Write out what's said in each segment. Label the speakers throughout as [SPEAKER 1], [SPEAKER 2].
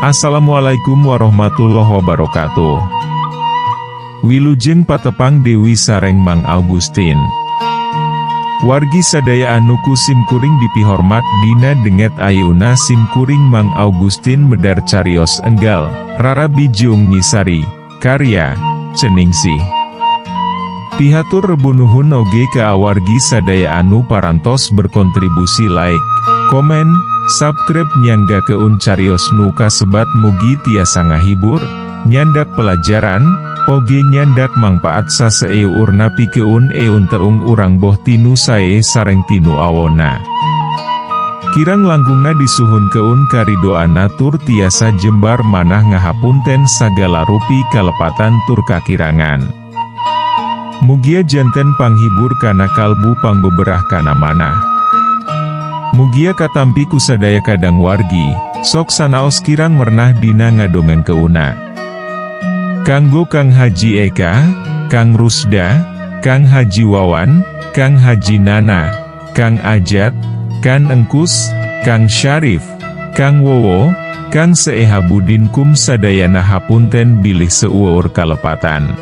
[SPEAKER 1] Assalamualaikum warahmatullahi wabarakatuh. Wilujeng patepang Dewi sareng Mang Augustin. Wargi sadaya anu ku simkuring dipihormat, dina dinten ayeuna simkuring Mang Augustin medar carios enggal, Rarabi Jeung Nyi Sari, karya Ceningsih. Pihatur rebu nuhun oge ka awargi sadaya anu parantos berkontribusi like, komen, subscribe, nyanggakeun carios nu kasebat. Mugi tiasa ngahibur, nyandak pelajaran, oge nyandak mangpaat saseueurna pikeun eunteung urang, boh tinu sae sareng tinu awona. Kirang langkungna disuhunkeun karidoanna tur tiasa jembar manah ngahapunten sagala rupi kalepatan tur kakirangan. Mugia janten panghibur kana kalbu, pangbeberah kana manah. Mugia katampi ku sadaya kadang wargi, sok sanaos kirang mernah dina ngadongengkeunna. Kanggo Kang Haji Eka, Kang Rusda, Kang Haji Wawan, Kang Haji Nana, Kang Ajat, Kang Engkus, Kang Syarif, Kang Wowo, Kang Seehabudin kum sadayana, hapunten bilih seueur kalepatan.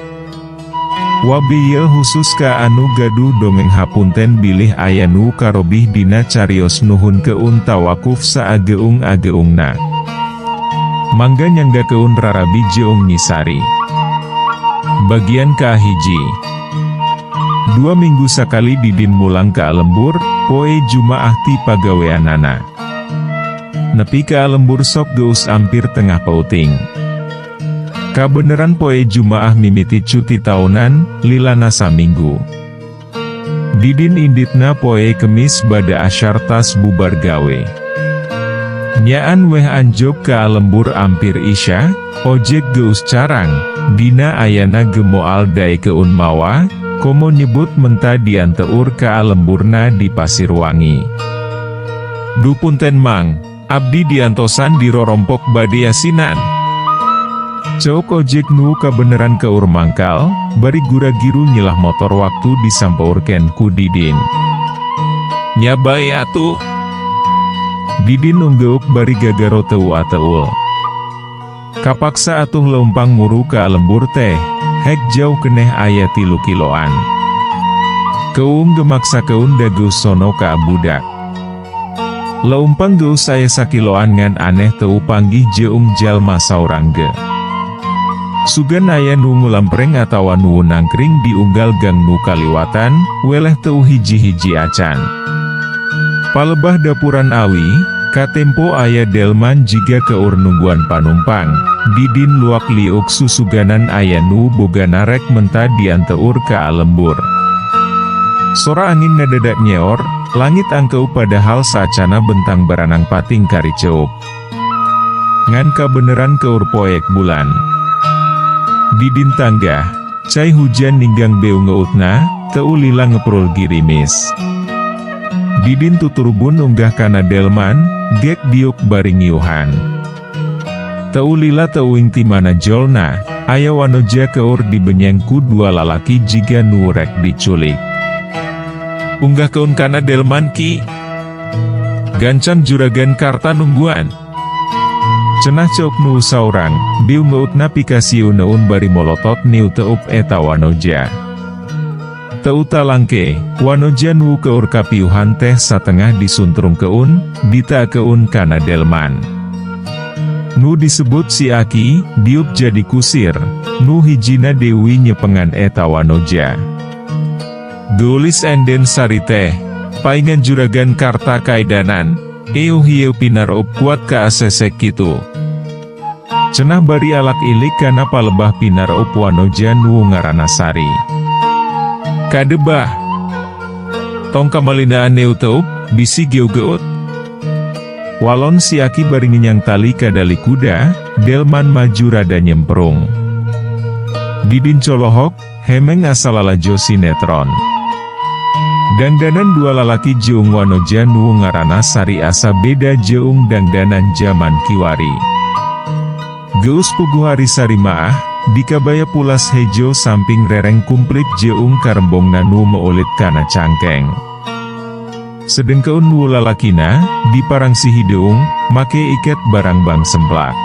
[SPEAKER 1] Wabil khusus ka anu gaduh dongeng, hapunten bilih aya nu karobih dina carios. Nuhunkeun tawakuf saageung-ageungna. Mangga nyanggakeun Rarabi Jeung Nyi Sari. Bagian kahiji. 2 minggu sakali Didin mulang ka lembur, poe Jumaah ti pagaweanana. Nepi ka lembur sok geus ampir tengah peuting. Kabeneran poe Jumaah mimiti cuti tahunan, lilana saminggu. Didin inditna poe Kemis bada asyar tas bubar gawe. Nyaan weh anjog ka lembur ampir isya, ojek geus carang, dina ayana ge moal daekeun mawa, komo nyebut menta dianteur ka lemburna di Pasirwangi. "Duh, punten Mang, abdi diantosan dirorompok, bade yasinan," ceuk ojek nu kabeneran keur mangkal, bari gura-giru nyilah motor waktu disampeurkeun ku Didin. "Nya bae atuh." Didin unggeuk bari gagaro teu ateul. Kapaksa atuh leumpang muru ka lembur teh, hek jauh keneh, aya 3 kiloan. Keung ge maksakeun da geus sono ka budak. Leumpang geus aya sakiloan ngan aneh teu panggih jeung jalma saurang ge. Sugan aya nu ngulampreng atawa nu nangkring di unggal gang nu kaliwatan, weleh teu hiji-hiji acan. Palebah dapuran awi, katempo aya delman jiga keur nungguan panumpang. Didin luak liuk susuganan aya nu boga narek menta dianteur ka lembur. Sora angin ngadadak nyeor, langit angkeu padahal saacana bentang baranang pating kariceuk. Ngan kabeneran keur poek bulan. Didin tanggah, cai hujan ninggang beungeutna, teu lila ngeprul girimis. Didin tuturubun unggah kana delman, gek diuk bari ngiuhan. Teu lila teuing ti mana jolna, aya wanoja keur dibenyeng ku dua lalaki jiga nu rek diculik. "Unggahkeun kana delman, Ki. Gancang, Juragan Karta nungguan," cenah ceuk nu saurang, biungeutna pikasieuneun bari molotot niuteup eta wanoja. Teu talangke, wanoja nu keur kapiuhan teh satengah disuntrungkeun, ditakeun kana delman. Nu disebut si Aki, diuk jadi kusir, nu hijina Dewi nyepengan eta wanoja. "Geulis enden Sari teh, paingan Juragan Karta kaedanan, euweuh ieu pinarup kuat ka asesek kitu," cenah bari alak ilik kana palebah pinarup wanoja nu ngaranna Sari. "Kade bah. Tong kamalinaan neuteup, bisi geut." Walon si Aki bari ngenyang tali kadali kuda, delman maju rada nyemprung. Didin colohok, hemeng asa lalajo sinetron. Dangdanan dua lalaki jeung wanoja nu ngaranna Sari asa beda jeung dangdanan jaman kiwari. Geus puguh ari Sari maah, dikabaya pulas hejo samping rereng kumplit jeung karembongna nu meulit kana cangkeng. Sedengkeun nu lalakina, diparangsi hideung, make iket barangbang semplak.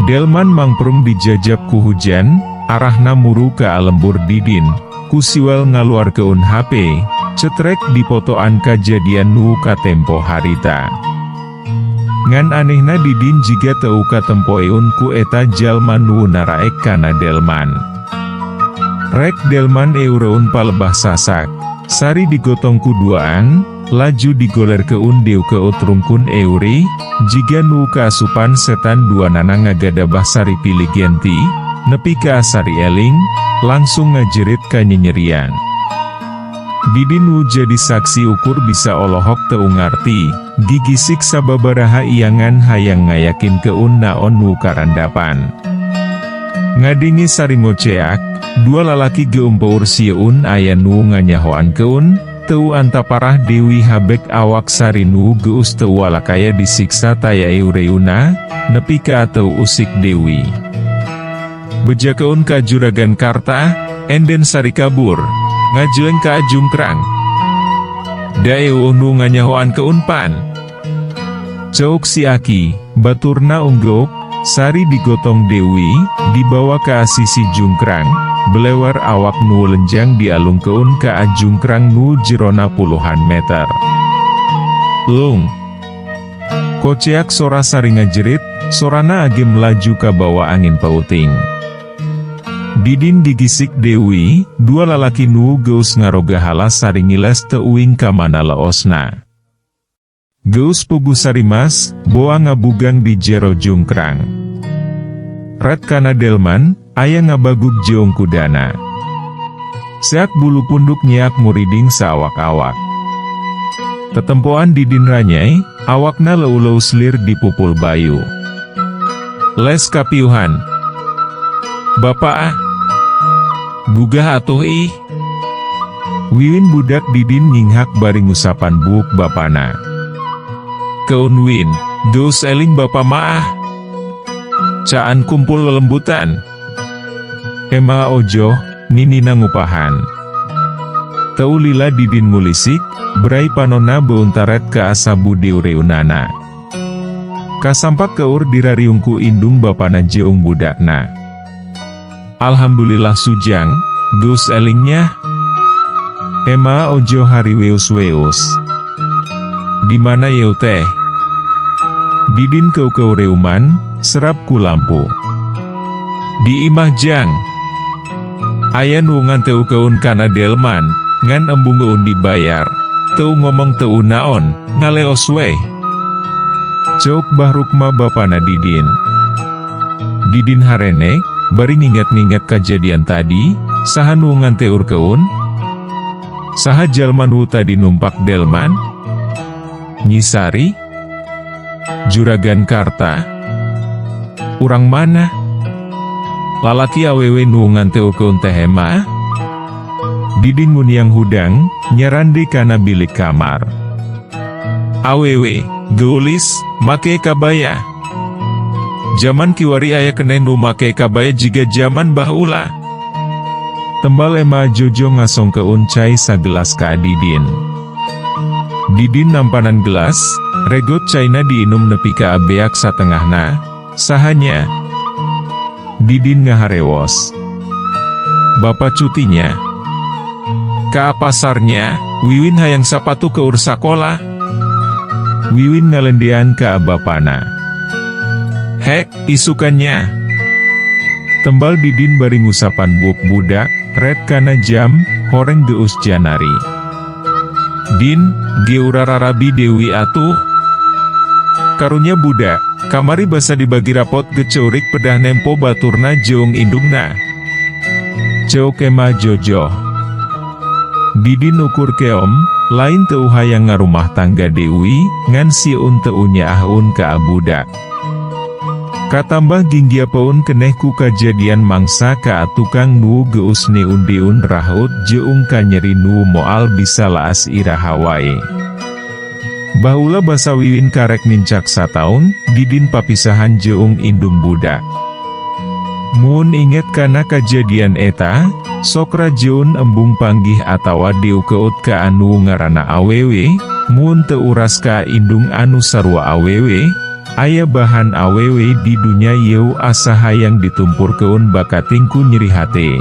[SPEAKER 1] Delman mangprung dijajab ku hujan, arahna muru ka lembur Didin, ku siwel ngaluarkeun HP, cetrek dipotoan kajadian nu katempo harita. Ngan anehna Didin jiga teu katempoeun ku eta jalma nu naraek kana Delman. Rek Delman eureun palebah sasak, Sari digotong ku duaan, laju digolerkeun deukeut rungkun eurih, jiga nu kaasupan setan duanana ngagadabah Sari pilih genti, nepi ka Sari eling, langsung ngajerit kanyenyerian. Didin nu jadi saksi ukur bisa olohok teu ngarti, gigisik sababaraha iangan hayang ngayakinkeun naon nu karandapan. Ngadenge Sari ngoceak, dua lalaki geumpeur sieun aya nu nganyahoankeun, teu antaparah Dewi habek awak Sari nu geus teu walakaya disiksa taya eureuna, nepi ka teu usik Dewi. Bejakeun ka Juragan Karta, enden Sari kabur, ngajeleng ka jungkrang. Da euweuh nu nganyahoankeun pan. Ceuk si Aki, baturna unggeuk, Sari digotong Dewi, dibawa ka sisi jungkrang, belewer awak nu lenjang dialungkeun ka jungkrang nu jerona puluhan meter. Lung. Koceak sora Sari ngajerit, sorana age melaju kabawa angin peuting. Didin digisik Dewi, dua lalaki nu geus ngaroga halas Sari ngiles teu uing ka mana leosna. Geus puguh Sari mas, boa ngabugang di jero jungkrang. Ret kana Delman, aya ngabagug jeung kudana. Seak bulu punduk nyiak muriding saawak-awak. Tetempoan Didin ranyai, awakna leuleus lir dipupul bayu. Les kapiuhan. Bapak ah. Gugah atuh ih. Wiwin budak Didin nyinghak bari ngusapan buuk bapana. Keun Win, geus eling bapa maah. Caan kumpul lelembutan. Ema Ojoh, ninina ngupahan. Teu lila Didin ngulisik, berai panonna beuntaret ka asabu diureunana. Kasampak keur dirariung ku indung bapana jeung budakna. Alhamdulillah Sujang, geus eling nya. Ema Ojo hariweus-weus. Di mana yeu teh? Didin keukeuh reuman, serap ku lampu. Di imah Jang. Aya nu nganteukeun kana Delman, ngan embungeun dibayar. Teu ngomong teu naon, ngaleos weh. Ceuk Bah Rukma bapana Didin. Didin harene, bari nginget-nginget kejadian tadi, saha nu nganteurkeun? Saha jalma nu tadi numpak Delman? Nyi Sari? Juragan Karta? Urang mana? Lalaki awewe nu nganteurkeun teh ema? Didin nguniang hudang, nyarande kana bilik kamar. Awewe, geulis, make kabaya. Jaman kiwari aya keneh nu make kabaya jiga jaman baheula. Tembal Ema Jojo ngasongkeun cai sagelas ka Didin. Didin nampanan gelas, regot caina diinum nepi ka beak satengahna, saha nya? Didin ngaharewos. Bapak cutinya. Ka pasarnya, Wiwin hayang sapatu keur sakolah. Wiwin ngalendean ka bapana. Hek, isukannya. Tembal Didin bari ngusapan buuk budak, ret kana jam, horeng geus janari. Din, geura rarabi Dewi atuh. Karunya budak, kamari basa dibagi rapot ge ceurik pedah nempo baturna jeung indungna. Ceuk Ema Jojo. Didin ukur keom, lain teu hayang ngarumah tangga Dewi, ngan sieun teu nyaaheun ka budak. Katambah ginggiapeun keneh ku kajadian mangsa ka tukang nu geus neun-deun rahaut jeung kanyeri nu moal bisa laas iraha wae. Baheula basa Wiwin karek nincak sataun, Didin papisahan jeung indung budak. Mun inget kana kajadian eta, sok rajeun embung panggih atawa diukeut ka anu ngaranna awewe, mun teu uras ka indung anu sarua awewe, aya bahan awewe di dunya yeu asa hayang ditumpurkeun bakating ku nyeri hate.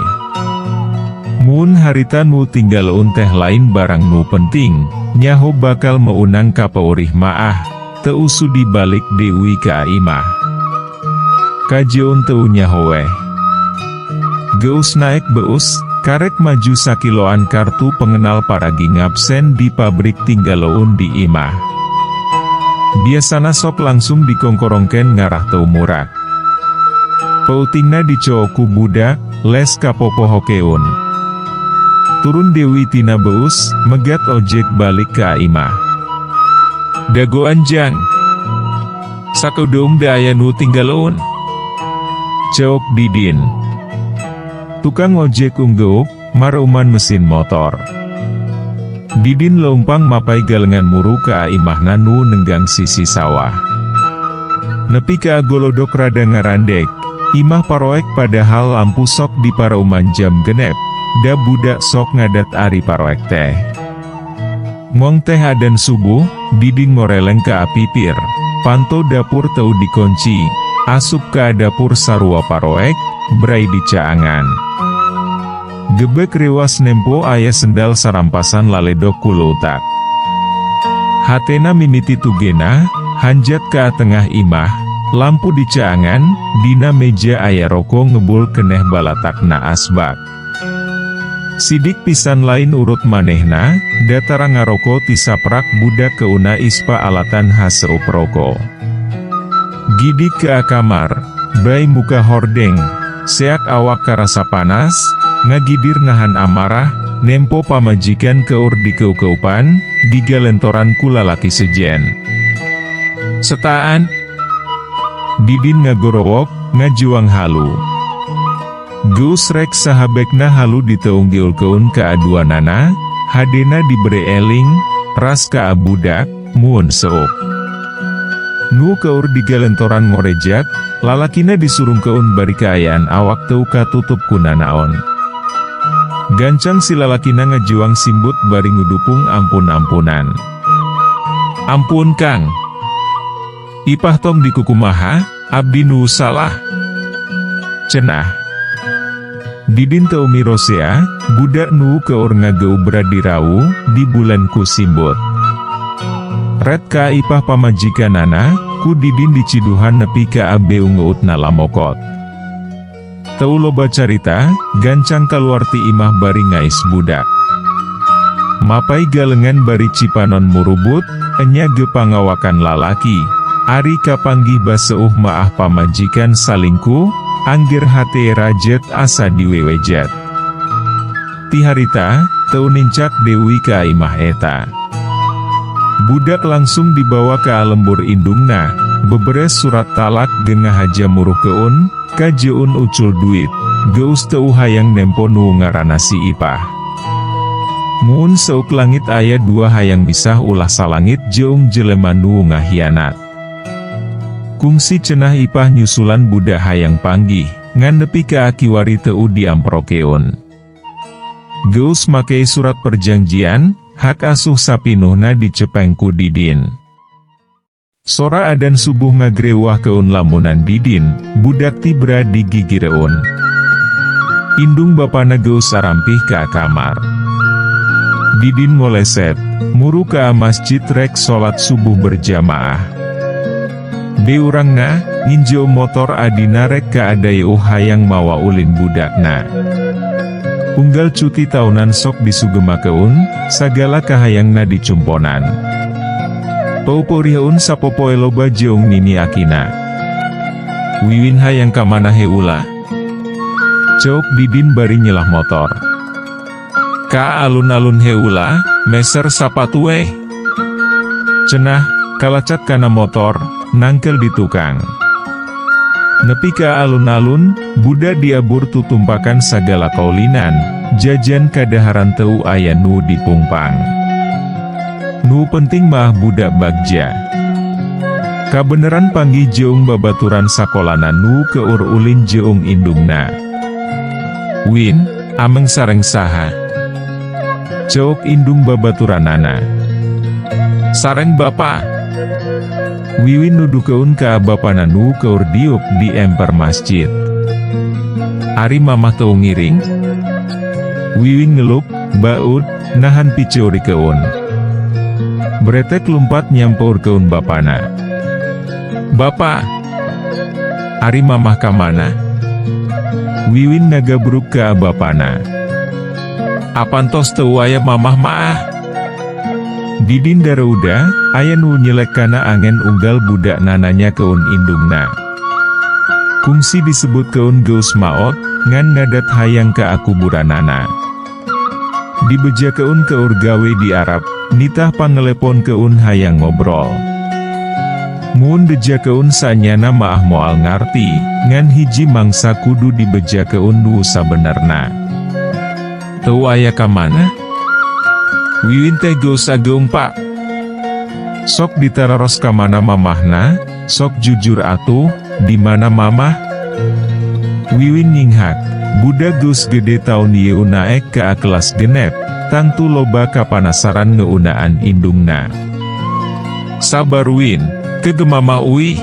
[SPEAKER 1] Mun harita nu tinggaleun teh lain barang nu penting, nyaho bakal meunang kapeurih maah, teu sudi balik deui ka imah. Kajeun teu nyaho weh. Geus naek beus, karek maju sakiloan kartu pengenal paragi ngabsen di pabrik tinggaleun di imah. Biasana sok langsung dikongkorongken ngarah teu murak. Peutingna dicook ku budak, les kapopohokeun. Turun deui tina beus, megat ojek balik ka imah. "Dagoan, Jang. Sakeudeung da aya nu tinggaleun," ceuk Didin. Tukang ojek unggeuk, mareuman mesin motor. Didin leumpang mapai galengan muru ka imahna nu nenggang sisi sawah. Nepi ka golodok rada ngarandeg, imah paroek padahal lampu sok dipareuman jam 6, da budak sok ngadat ari paroek teh. Ngong teh adan subuh, Didin ngoreleng ka pipir, panto dapur teu dikunci, asup ka dapur sarua paroek, bray dicaangan. Gebek rewas nempo aya sendal sarampasan laledok ku leutak. Hatena mimiti tugena, hanjat ka tengah imah, lampu dicaangan, dina meja aya roko ngebul keneh balatakna asbak. Sidik pisan lain urut manehna, datara ngaroko tisaprak budak keuna ispa alatan haseup roko. Gidik ka kamar, bray muka hordeng, seak awak karasa panas, ngagidir nahan amarah, nempo pamajikan keur dikeup-keupan, digalentoran ku lalaki sejen. "Setaan!" Didin ngagorowok, ngajuang halu. Geus rek sahabekna halu diteunggeulkeun ka aduanana, hadena dibere eling, ras ka budak, mun seup. Nu keur digalentoran ngorejat, lalakina disurungkeun bari kaayaan awak teu katutup ku nanaon. Gancang si lalakina ngajuang simbut bari ngudupung ampun-ampunan. "Ampun, Kang. Ipah tong dikukumaha, abdi nu salah," cenah. Didin teu mirosea, budak nu keur ngageubra dirawu, dibulen ku simbut. Ret ka ipah pamajikanana, ku Didin diciduhan nepi ka beungeutna lamokot. Teu loba carita, gancang kaluar ti imah bari ngais budak. Mapai galengan bari cipanon murubut, enya ge pangawakan lalaki, ari kapanggih baseuh maah pamajikan salingkuh, angger hate rajet asa diwewejet. Ti harita, teu nincak deui ka imah eta. Budak langsung dibawa ka lembur indungna, beberes surat talak ge ngahaja muruhkeun, kajeun ucul duit, geus teu hayang nempo nu ngaranna si Ipah. Mun seuk langit aya dua hayang misah ulah salangit jeung jelema nu ngahianat. Kungsi cenah Ipah nyusulan budak hayang panggih, ngan nepi ka kiwari teu diamprokeun. Geus make surat perjanjian, hak asuh sapinuhna dicepeng ku Didin. Sora adan subuh ngagrewahkeun lamunan Didin, budak tibra digigireun. Indung bapana geus arampih ka kamar. Didin ngoleset, muru ka masjid rek salat subuh berjamaah. Beurangna, nginjeum motor adina rek ka Dayeuh hayang mawa ulin budakna. Unggal cuti taunan sok disugemakeun, sagala kahayangna dicumponan. Peupeuriheun sapopoe loba jeung nini akina. "Wiwin hayang ka mana heula?" ceuk Didin bari nyelah motor. "Ka alun-alun heula, meser sapatu weh," cenah, kalacat kana motor, nangkel di tukang. Nepi ka alun-alun, budak diabur tutumpakan sagala kaulinan, jajan kadaharan teu aya nu dipungpang. Nu penting mah budak bagja. Kabeneran panggih jeung babaturan sakolana nu keur ulin jeung indungna. Win, ameng sareng saha? Ceuk indung babaturanana. Sareng bapa. Wiwin nuduhkeun ka bapana nu keur diuk di emper masjid. Ari mamah teu ngiring? Wiwin ngelup, baut, nahan piceurikeun. Bretek lumpat nyampeurkeun bapana. Bapa! Ari mamah ka mana? Wiwin ngagabruk ka bapana. Apan tos teu aya mamah maah? Didin dareuda, aya nu nyelek kana angen unggal budak nananyakeun indungna. Kungsi disebutkeun geus maot, ngan ngadat hayang ka kuburanana. Dibejakeun keur gawe di Arab, nitah pangeleponkeun hayang ngobrol. Mun dibejakeun sanyana maah moal ngarti, ngan hiji mangsa kudu dibejakeun nu sabenerna. Teu aya ka mana? Wiwin teh geus ageung, Pak. Sok ditararos ka mana mamahna, sok jujur atuh, di mana mamah? Wiwin nyinghak, budak geus gede taun ieu naek ka kelas 6, tangtu loba kapanasaran ngeunaan indungna. Sabar Win, ke ge mamah uih.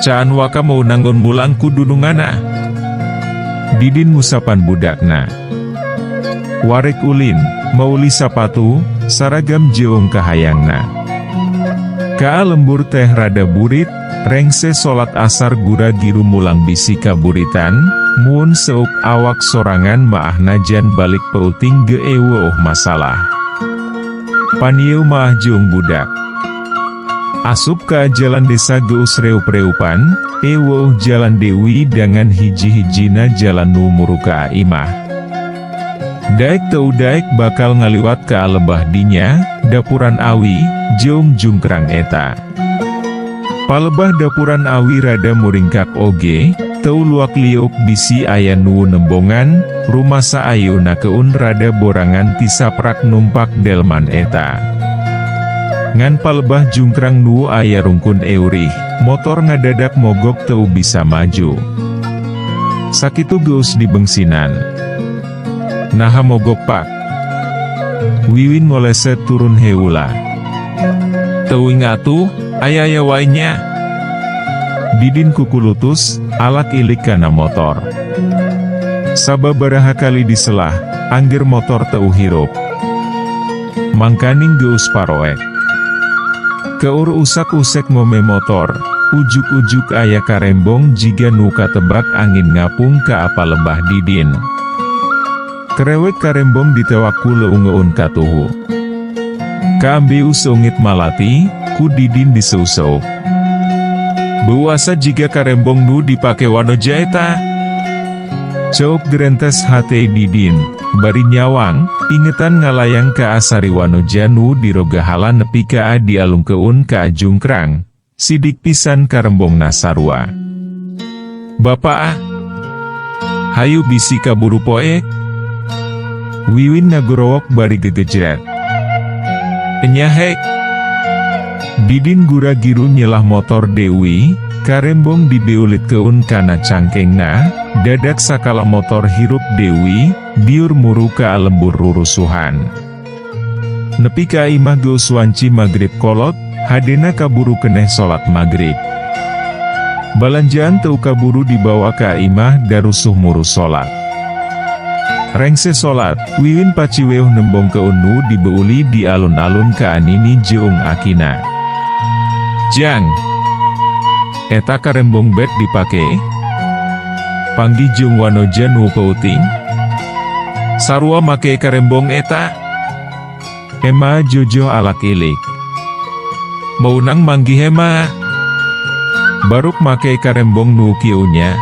[SPEAKER 1] Caan waka meunangun mulang ku dunungana. Didin ngusapan budakna. Warek ulin, mauli sapatu, saragam jeung kahayangna. Ka lembur teh rada burit, rengse salat asar gura giru mulang bisi kaburitan, mun seuk awak sorangan maah najan balik peuting ge euweuh masalah. Pan ieu maah jeung budak. Asup ka jalan desa geus reup-reupan, euweuh jalan deui dangan hiji-hijina jalan nu muru ka imah. Daek teu daek bakal ngaliwat ka lebah dinya, dapuran awi, jeung jungkrang eta. Palebah dapuran awi rada muringkak oge, teu luak liuk bisi aya nu nembongan, rumasa ayunakeun rada borangan tisaprak numpak delman eta. Ngan palebah jungkrang nu aya rungkun eurih, motor ngadadak mogok teu bisa maju. Sakitu geus dibengsinan. Naha mogok, Pak? Wiwin ngoleset turun heula. Teuing atuh, aya-aya wae nya. Didin kukulutus, alak ilik kana motor. Sababaraha kali diselah, angger motor teu hirup. Mangkaning geus paroek. Keur usak-usek ngome motor, ujug-ujug aya karembong jiga nu katebak angin ngapung ka palebah Didin. Kerewek karembong ditewak ku leungeun katuhu. Kaambeu seungit malati, ku Didin diseuseuk. Beu asa jiga karembong nu dipake Wanoja eta. Ceuk gerentes hate Didin, bari nyawang, ingetan ngalayang ka asari Wanoja nu dirogahala nepi ka dialungkeun ka jungkrang, sidik pisan karembongna sarua. Bapak ah! Hayu bisi kaburu poek. Wiwin ngagorowok bari gegejret. Enya hek. Didin gura giru nyelah motor deui, karembong dibeulitkeun kana cangkengna, dadak sakala motor hirup deui, biur muru ka lembur rurusuhan. Nepi ka imah geus wanci magrib kolot, hadena kaburu keneh salat magrib. Balanjaan teu kaburu dibawa ka imah darusuh muru salat. Rengse salat, Wiwin paciweuh nembongkeun nu dibeuli di alun-alun ka nini jeung akina. Jang! Eta karembong bet dipake? Panggih jeung Wanoja nu peuting? Sarua make karembong eta? Ema jojoh alak ilik. Meunang manggih ema. Baruk make karembong nu kieu nya.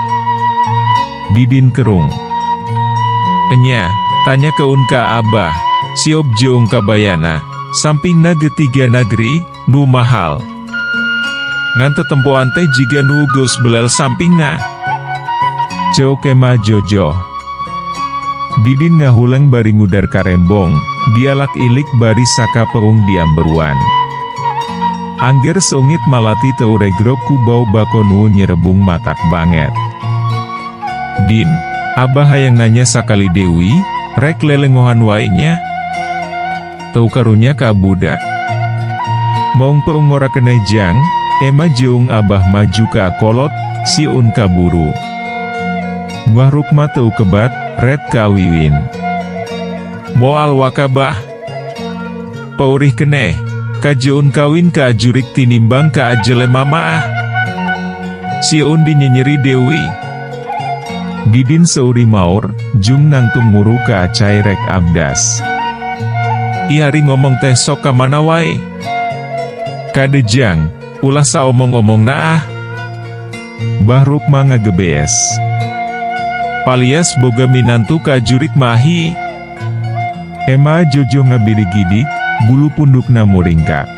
[SPEAKER 1] Didin kerung. Enya, tanyakeun ka abah, siop jeung kabayana, sampingna ge tiga nagri, nu mahal. Ngan tetempoan teh jiga nu geus belel sampingna. Ceuk ema jojoh. Didin ngahuleng bari ngudar karembong, dialak ilik bari sakapeung diamberuan. Angger seungit malati teu regrok ku bau bako nu nyerebung matak banget. Din, Abah hayang nanya sakali deui, rek lelengohan wae nya? Teu karunya ka budak. Maung peung ngora keneh Jang, Ema jeung Abah maju ka kolot, sieun kaburu. Bah Rukma teu kebat, red ka Wiwin. Moal waka Bah. Paurih keneh, kajeun kawin ka jurik tinimbang ka jelema maah. Sieun dinyenyeri Dewi. Didin seuri maur, jung nangtung muru ka acai rek abdas. Ih, ari ngomong teh sok ka mana wae. Kade Jang, ulah saomong-omong naah. Bah Rukma ngagebees. Palias boga minantu ka jurik mahi. Ema Jojo ngabiri-gidik, bulu pundukna muringkak.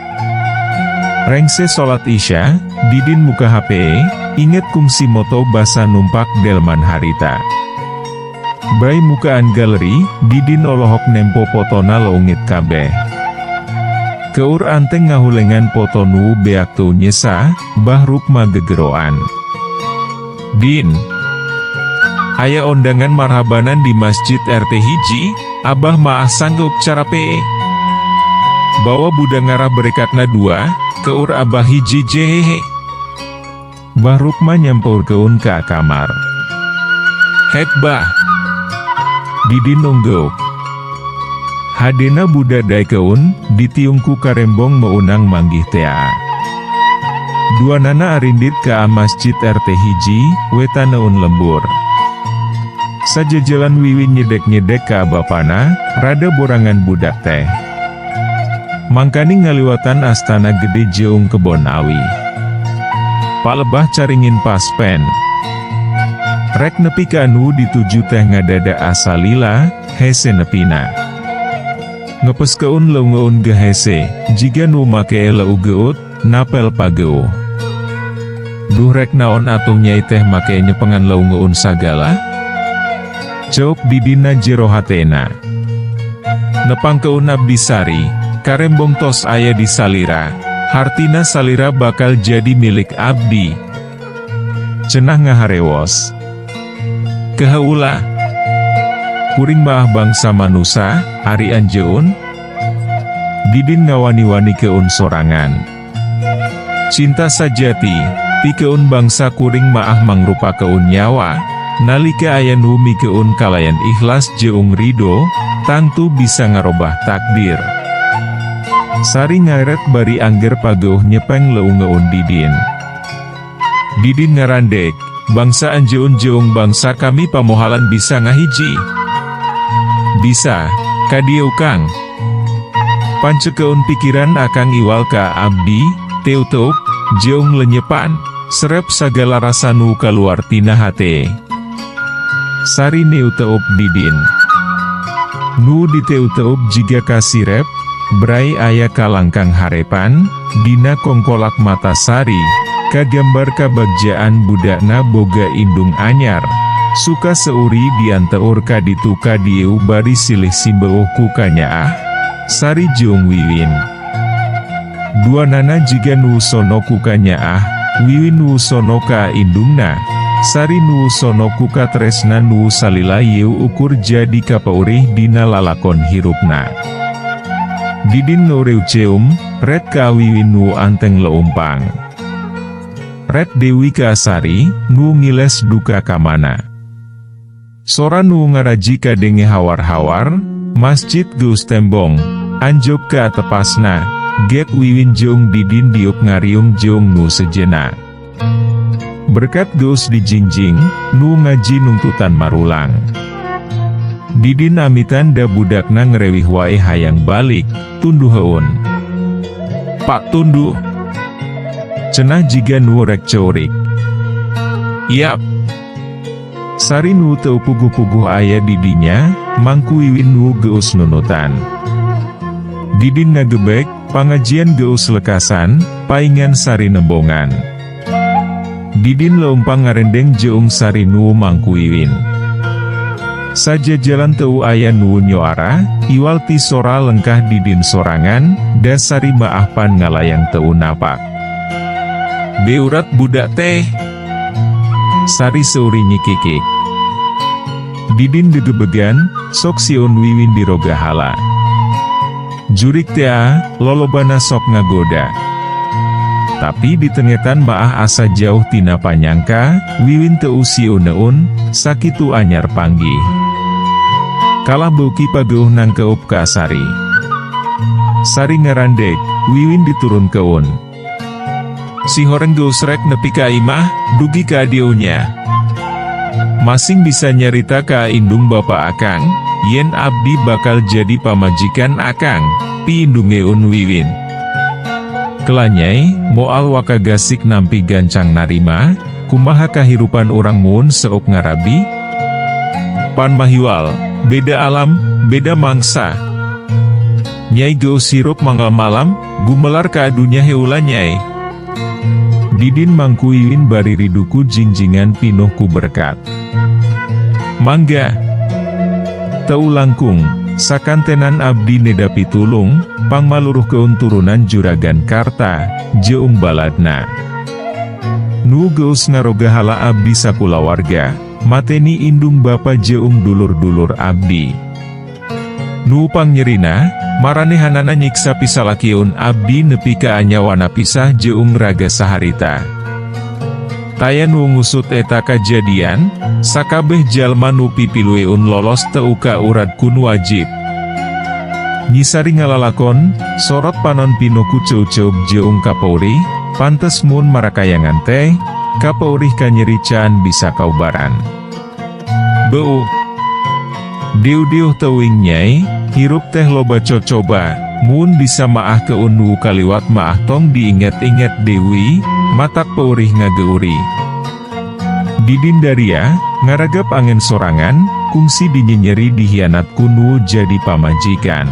[SPEAKER 1] Rengse salat Isya, Didin muka HP, inget kungsi moto basa numpak delman harita. Bray mukaan galeri, Didin olohok nempo potona leungit kabeh. Keur anteng ngahulengan foto nu beak teu nyesa, Bah Rukma gegeroan. Din. Aya ondangan marhabanan di Masjid RT 1, Abah maah sanggup carape. Bawa budak ngarah berekatna dua, keur Abah hiji jehehe. Bah Rukma nyampeurkeun ka kamar. Hek Bah. Didin nunggeuk. Hadena budak daekeun, ditiung ku karembong meunang manggih tea. Duanana arindit ka Masjid RT 1, wetaneun lembur. Sajajalan Wiwin nyedek-nyedek ka bapana, rada borangan budak teh. Mangkaning ngaliwatan astana gede jeung kebon awi. Palebah caringin paspen. Rek nepi ka anu dituju teh ngadadak asa lila, hese nepina. Ngepeskeun leungeun ge hese, jiga nu make leugeut, napel pageuh. Duh, rek naon atuh nyai teh make nyepengan leungeun sagala? Ceuk Didina jero hatena. Nepangkeun abdi Sari, karembong tos aya di salira, hartina salira bakal jadi milik abdi. Cenah ngaharewos. Kehe ulah. Kuring maah bangsa manusa, ari anjeun? Didin ngawani-wani keun sorangan. Cinta sajati, pikeun bangsa kuring maah mangrupakeun nyawa, nalika aya nu mikeun kalayan ikhlas jeung ridho, tangtu bisa ngarobah takdir. Sari ngaret bari angger pageuh nyepeng leungeun Didin. Didin ngarandek, bangsa anjeun jeung bangsa kami pamohalan bisa ngahiji. Bisa, kadieu Kang. Pancekeun pikiran Akang iwal ka abdi, teutup, jeung lenyepan, serep sagala rasa nu kaluar tina hate. Sari neuteup Didin. Nu diteuteup jiga kasirep, bray aya kalangkang harepan, dina kongkolak mata Sari, kagambar kabagjaan budakna boga indung anyar, suka seuri dianteur kaditu kadieu bari silih simbeuh ku kanyaah, Sari jeung Wiwin. Duanana jiga nu sono ku kanyaah, Wiwin nu sono ka indungna, Sari nu sono ku katresna nu salila yeu ukur jadi kapaurih dina lalakon hirupna. Didin ngeurew ceum, red ka Wiwin nu anteng leumpang. Red Dewi ka Sari, nu ngiles duka kamana. Sora nu ngaraji kadenge hawar-hawar, masjid geus tembong, anjog ka tepasna, get Wiwin jeung Didin diuk ngariung jeung nu sejena. Berkat geus dijingjing, nu ngaji nungtutan marulang. Didin amitan da budakna ngerewih wae hayang balik, tunduheun. Pak, tunduh. Cenah jiga nu rek ceurik. Yap. Sari nu teu puguh-puguh aya di dinya, mangku Wiwin nu geus nunutan. Didin ngagebek, pangajian geus lekasan, paingan Sari nembongan. Didin leumpang ngarendeng jeung Sari nu mangku Wiwin. Sajajalan teu aya nu nyoara, iwal ti sora lengkah Didin sorangan, da Sari maah pan ngalayang teu napak. Beurat budak teh. Sari seuri nyikikik. Didin gegebegan, sok sieun Wiwin dirogahala. Jurik tea, lolobana sok ngagoda. Tapi ditengetan maah asa jauh tina panyangka, Wiwin teu sieuneun, sakitu anyar panggih. Kalah beuki pageuh nangkeup ka Sari. Sari ngarandeg, Wiwin diturunkeun. Sihoreng geus rek nepi ka imah, dugi ka dieu nya. Masing bisa nyarita ka indung bapa akang, yen abdi bakal jadi pamajikan akang, piindungeun Wiwin. Kela Nyai, moal waka gasik nampi gancang narima, kumaha kahirupan urang mun seuk ngarabi? Pan mahiwal, beda alam, beda mangsa. Nyai geus hirup manggal malam, gumelar ka dunya heula Nyai. Didin mangku Wiwin bari riduku jingjingan pinuh ku berkat. Mangga. Teu langkung, sakantenan abdi neda pitulung, pangmaluruhkeun turunan Juragan Karta, jeung baladna. Nu geus ngarogahala abdi sakulawarga, mateni indung bapa jeung dulur-dulur abdi. Nu pangnyerina, maranehanana nyiksa pisalakieun abdi nepi ka nyawana pisah jeung raga saharita. Taya nu ngusut eta kajadian, sakabeh jalma nu pipilueun lolos teu kaurad ku nu wajib. Nyi Sari ngalalakon, sorot panon pinuh ku ceuceub jeung kapeurih, pantes mun marakayangan teh, kapeurih kanyeri can bisa kaubaran. Beuh. Diu-diuh teuing Nyai, hirup teh loba cocoba, mun bisa maah keun nu kaliwat maah tong diinget-inget deui, matak peurih ngageuri. Didin daria, ngaragap angen sorangan, kungsi dinyenyeri dihianat ku nu jadi pamajikan.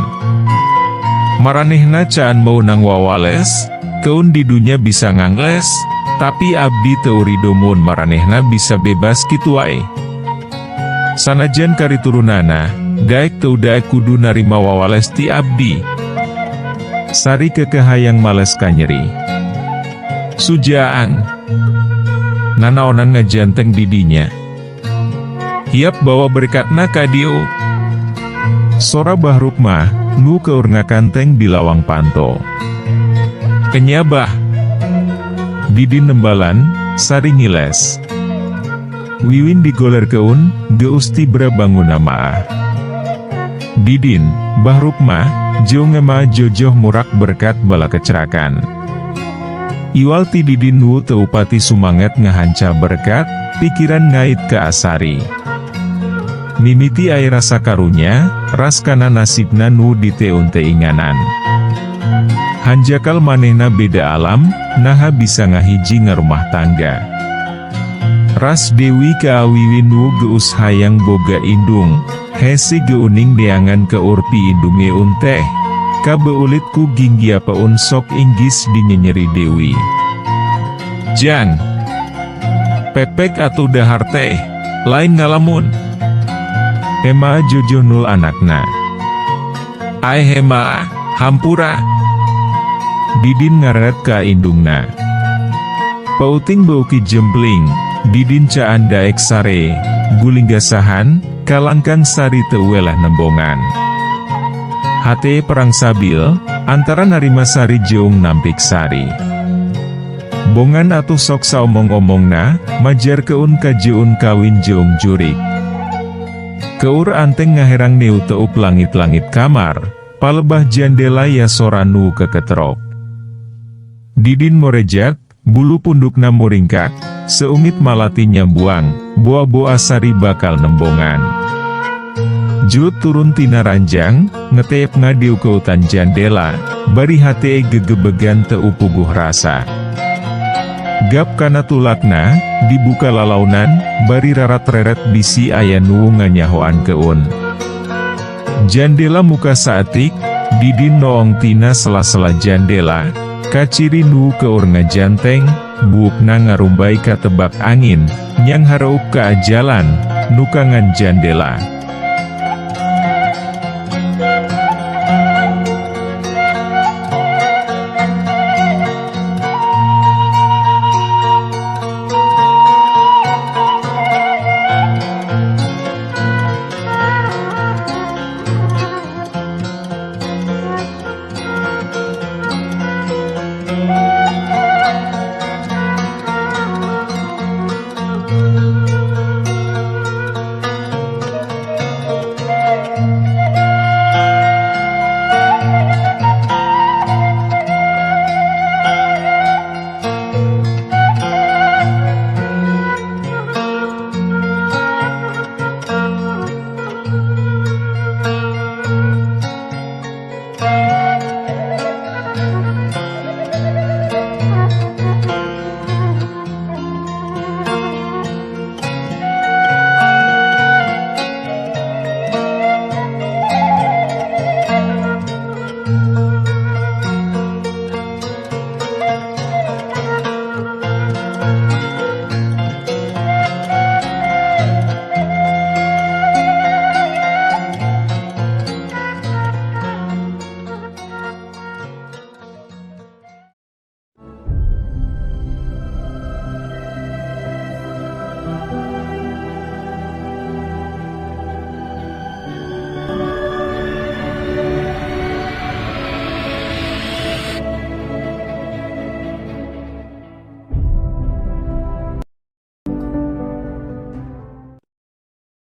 [SPEAKER 1] Maranehna caan meunang wawales, keun di dunya bisa ngangles, tapi abdi teu rido mun maranehna bisa bebas kitu wae. Sanajan kariturunana, daek teu daek kudu narima wawales ti abdi. Sari keukeuh hayang males kanyeri. Sujaang. Nanaonan ngajanteng di dinya. Hiap bawa berkatna ka dieu. Sora Bah Rukmah, nu keur ngakanteng di lawang panto. Enya Bah. Didin nembalan, Sari ngiles. Wiwin digolerkeun, geus tibra bangunna maah. Didin, Bah Rukmah, jeung ema jojoh murak berkat bala kecerakan. Iwal ti Didin nu teu pati sumanget ngahanca berkat, pikiran ngait ka Asari. Mimiti aya rasa karunya, ras kana nasibna nu diteun-teinganan. Hanjakal manehna beda alam, naha bisa ngahiji ngarumah tangga. Ras Dewi ka Wiwin nu geus hayang boga indung, hese geuning neangan keur piindungeun teh, kabeulit ku ginggiapeun sok inggis dinyenyeri Dewi. Jang. Pek-pek atuh dahar teh, lain ngalamun. Ema jojoh nul anakna. Aeh ema, hampura. Didin ngareret ka indungna. Pauting beuki jempling, Didin caan daek sare, gulinggasahan, kalangkang Sari teu weleh nembongan. Hate perang sabil, antara narima Sari jeung nampik Sari. Bongan atuh sok saomong-omongna, majarkeun kajeun kawin jeung jurik. Keur anteng ngaherang neuteup langit-langit kamar, palebah jandela ya sora nu keketrok. Didin morejak, bulu pundukna muringkak, seungit malati nyambuang, boa-boa Sari bakal nembongan. Julut turun tina ranjang, ngeteep ngadiukeutan jandela, bari hate gegebegan teu puguh rasa. Gap kana tulakna, dibuka lalaunan, bari rarat-reret bisi aya nu nganyahoan keun. Jandela muka saeutik, Didin noong tina sela-sela jandela, kaciri nu keur ngajanteng, buukna ngarumbay katebak angin, nyanghareup ka jalan, nukangan jandela.